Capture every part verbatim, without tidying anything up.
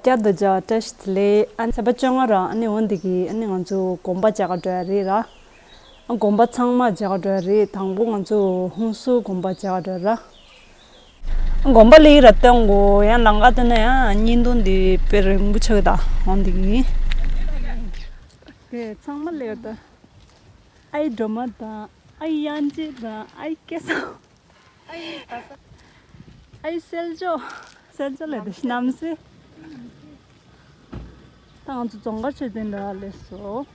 བསྐྱར་དུ་མཇལ་བ་བཀྲ་ཤིས་བདེ་ལེགས། ཨ་ནི་ཚེས་པ་བཅོ་ལྔ་ར། ཨ་ནི་འོ་འདི་གི་ཨ་ནི་ང་ཚོ་དགོན་པ་མཇལ་ག་འགྲོ་ཡ་རེད་ར། ཨ་དགོན་པ་ཚང་མ་མཇལ་ག་འགྲོ་ཡ་རེད། དང་པོ་ང་ཚོ་ཧུན་སུར་དགོན་པ་མཇལ་ག་འགྲོ་ཡ་ར། ཨ་དགོན་པ་སླེབས་ར་སྟོན་གོ། ཡང་ལམ་ཁ་བལྟས་ན་ཡང་བརྙན་ཐུང་འདི་དཔེ་རིང་པོ་ཆགས་ད། འོ་འདི་གི་དེ་ཚང་མ་སླེབས་ད། ཨའི་སྒྲོལ་མ་དང་། ཨའི་དབྱངས་ཅན་དང་། ཨའི་སྐལ་བཟང་། ཨའི་གསལ་སྒྲོགས། གསལ་སྒྲོགས་ལས་དེ་རྣམ་སྲས། ད་ང་ཚོ་རྫོང་དཀར་མཆོད་རྟེན་ལ་སླེབས་སོང་།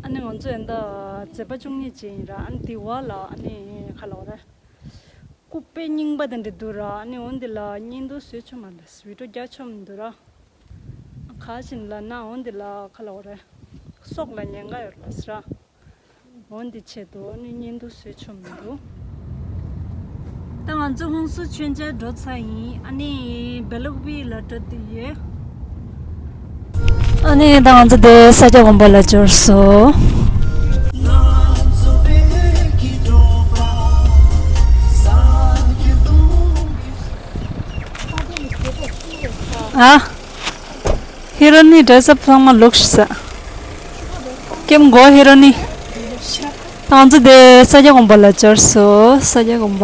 ཨ་ནི་ང་ཚོ་ཡིན་ད་མཛད་པ་བཅུ་གཉིས་ཅན་ཡིན་ར། ཨ་ནི་དེ་བ་ལ་ཨ་ནི་ག་ལབ་རེད། སྐུ་དཔེ་རྙིང་པ་དེ་འདྲ་འདུག་ར། ཨ་ནི་འོ་འདི་ལ་བརྙན་ཐུང་བཟོས་ཆོག་མ་རེད། བི་ཌིའོ་རྒྱག་ཆོག་མི་འདུག་ར། ག་ཅིན་ལབ་ན་འོ་འདི་ལ་ག་ལབ་རེད། སྲོག་ལ་ཉེན་ཁ་ཡོད་ར་ཟེར་ར། འོ་འདི་ཆེད་དུ་ཨ་ནི་བརྙན་ཐུང་བཟོས་ཆོག་མི་འདུག་ད་ང་ཚོ་ཧུན་སུར་མཆོད་མཇལ་འགྲོ་ཚར་ཡིན། ཨ་ནི་བེ་ལུག་བི་ལ་འགྲོ་བསྡད་ཡོད། ཨ་ནི་ད་ང་ཚོ་དེ་ས་སྐྱ་དགོན་པ་ལ་འབྱོར་སོང་། ཨ། ཧི་རོ་ནི་ཌེ་རེས་ཨབ་ཚང་མ་ལུག་ཤི་ས། ཀེམ་གོ་ཧི་རོ་ནི། ང་ཚོ་དེ་ས་སྐྱ་དགོན་པ་ལ་འབྱོར་སོང་། ས་སྐྱ་དགོན་པ།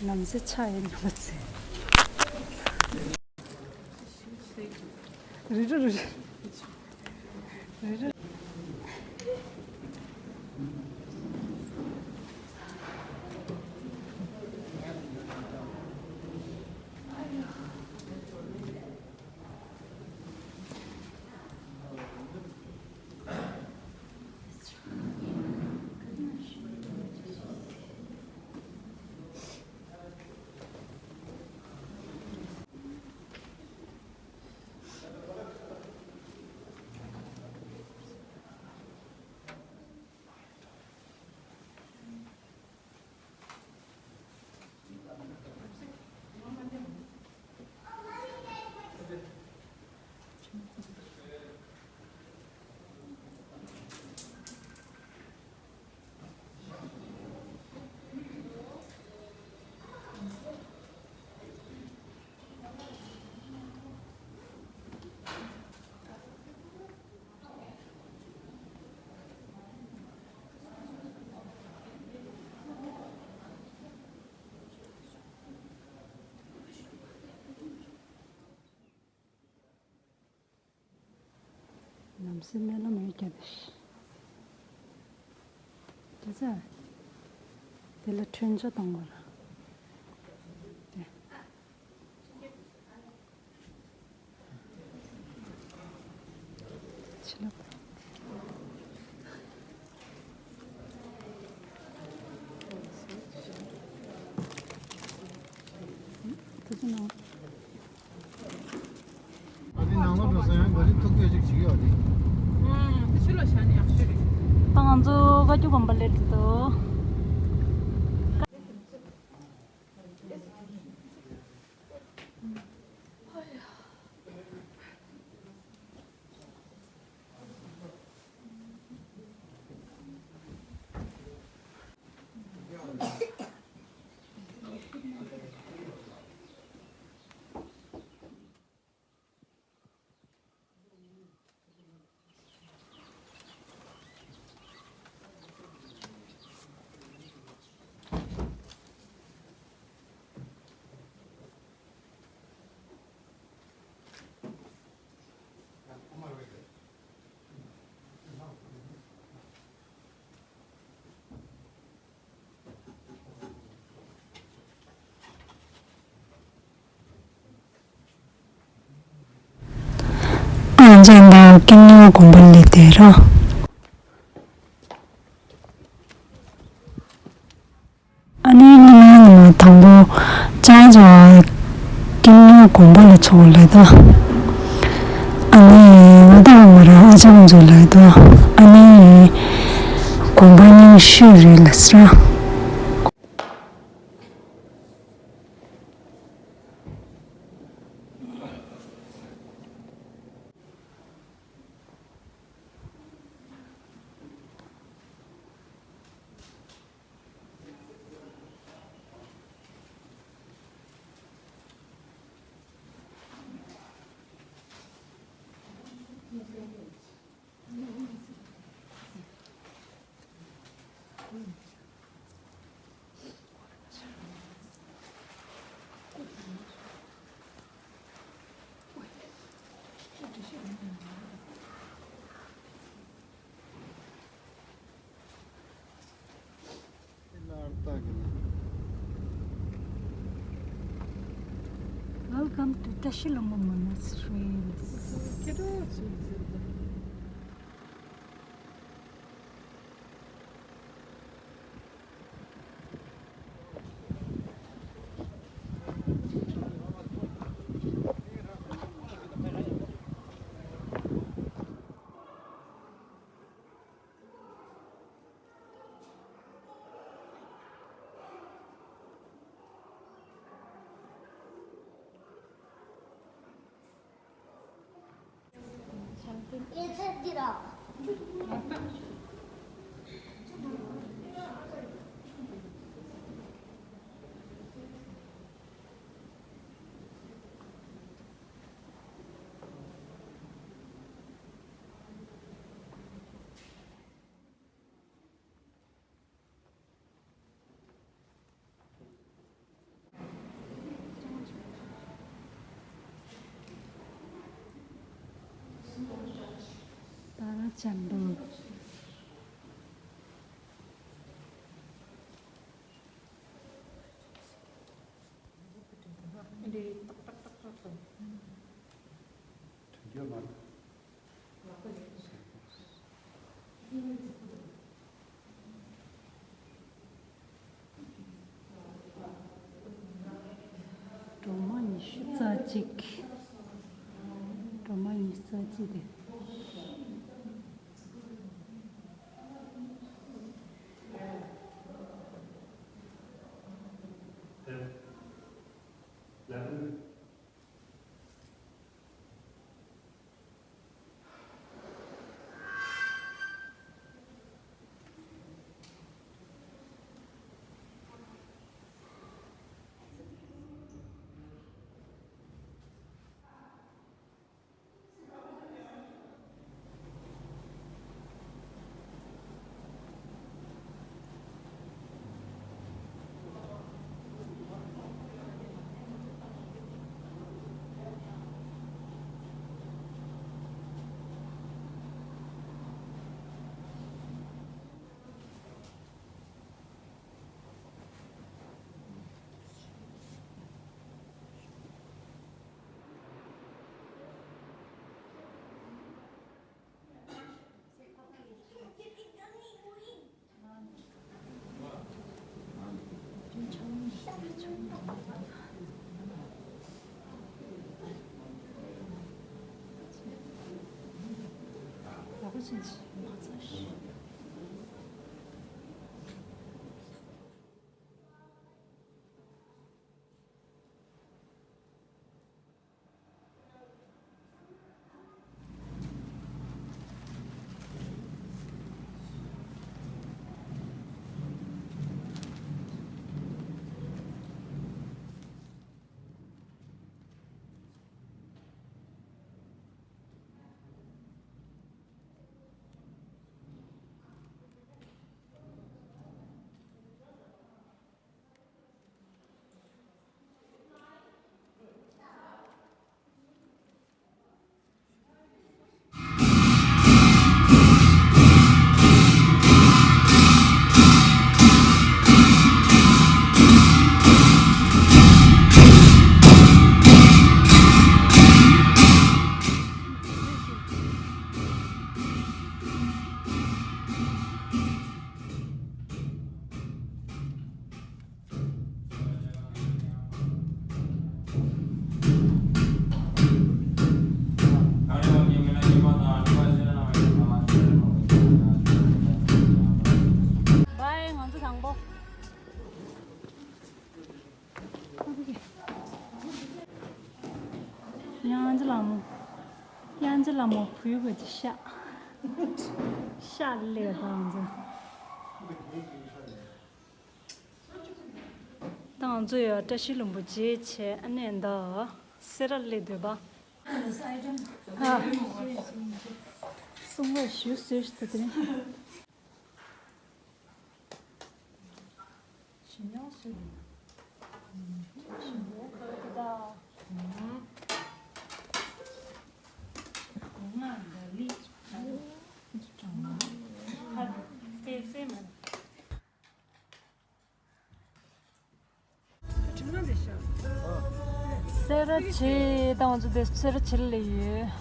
ནམ་ཟེ་ཆ་ཡིན་ནམ་ཟེ། རི་རུ་རི་རུ། ལམ་སེང་སྨོན་ལམ་ཡོད་ཀྱང་དེ། དེ་ཚ། དེ་ལ་འཕྲོད་བཅད་གཏོང་དགོས་ར། དེ། ཕྱི་ལོགས། དེ་ཚོ་ནང་། ཨ་ནི་ནང་ལོགས་འགྲོ་ས་ཡང་ག་རེ་ཐུག་པའི་ཅིག་བྱེད་ཀྱི་ཡོད་རེད། ཨང་། དེ་ཕྱི་ལོགས་བཞག་ནས་ཡག་ཤོས་རེད། ད་ང་ཚོ་བཀའ་བརྒྱུད་དགོན་པ་སླེབས་ཚར་འདུག་ཨ་ཅག་ད་ཀུན་སློང་དགོན་པ་ལས་དེ་ར། ཨ་ནི་ཉི་མ་ཉི་མ་དང་པོ་ཅག་ཅག་ཀུན་སློང་དགོན་པ་ལ་ཚོགས་ལ་ད། ཨ་ནི་ང་དང་ང་རང་ཨ་ཅག་ཚོ་ལ་ད། ཨ་ནི་དགོན་པ་རྙིང་ཤོས་རེད་ལ་ཟེར། Welcome to Tashi Lama Monastery. ད་རང་ ཅན་དང་། སྒྲོལ་མ་ཉི་ཤུ་རྩ་གཅིག་སྒྲོལ་མ་ཉི་ཤུ་རྩ་གཅིག་དེ། བའི་ང་ཚོ་དང་པོ། དབྱངས་ཅན་ལྷ་མོ། དབྱངས་ཅན་ལྷ་མོ་བུ་ག་ཅི་ཤ། ཤ་ལེ་བ་ང་ཚོ། ད་ང་ཚོ་ཡ་བཀྲ་ཤིས་ལྷུན་པོ་མཇལ་བྱས་ཨ་ནེ་འདི་སེ་ར་སླེབས་སྡོད་པ། ཨ། གསུང་བ་ཞུ་སྲོལ་ཞིག་ད་དེ་རིང་། ཞིམ་ཉམས་སུ། ཞིམ་པོ་ཁ་ཁ་ད། ང་འདི་ལི། ཁ་ཏེ་སེ་མ། སེ་ར་བྱེས་དང་ཚོ་དེ་སེ་ར་བྱེས་ལ་ཡོད།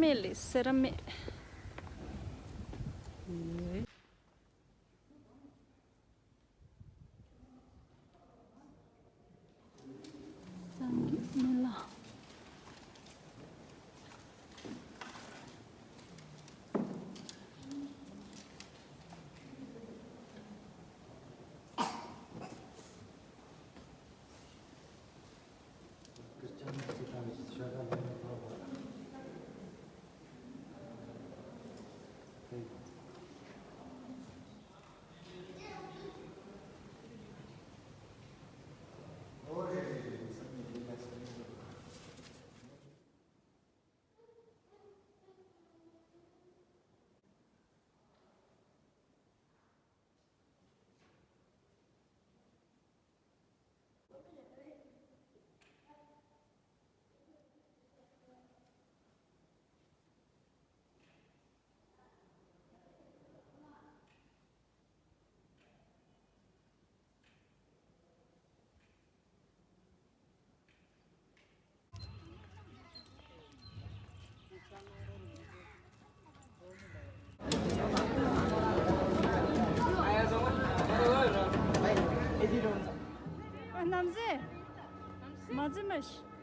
མེད་ལས་སེ་ར་མེད། སངས་རྒྱས་མི་ལ། ཨ། རྣམ་སྲས། མ་བརྩི་མ་ཤི།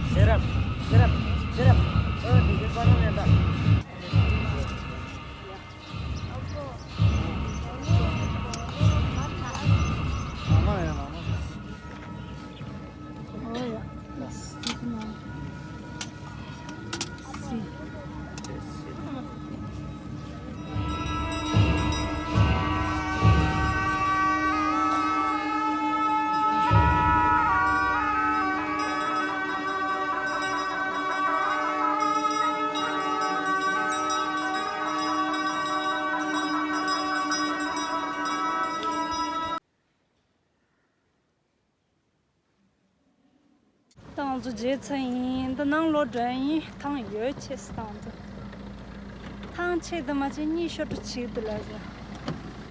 ཤེས་རབ། ཤེས་རབ། ཤེས་རབ། ཨ། དེ་ཚོ་པ་རང་ཡང་ད། ཏང་ཙུ་རྗེས་ཚ་ཡིན། འདི་ནང་ལོག་འགྲོ་ཡིན། ཐང་ཡོད་ཆེ་སི་ཏང་ཙུ། ཐང་ཆེ་འདི་མ་ཆེ་གཉིས་ཤོར་འགྲོ་ཆེ་འདི་ལ་ཟེར།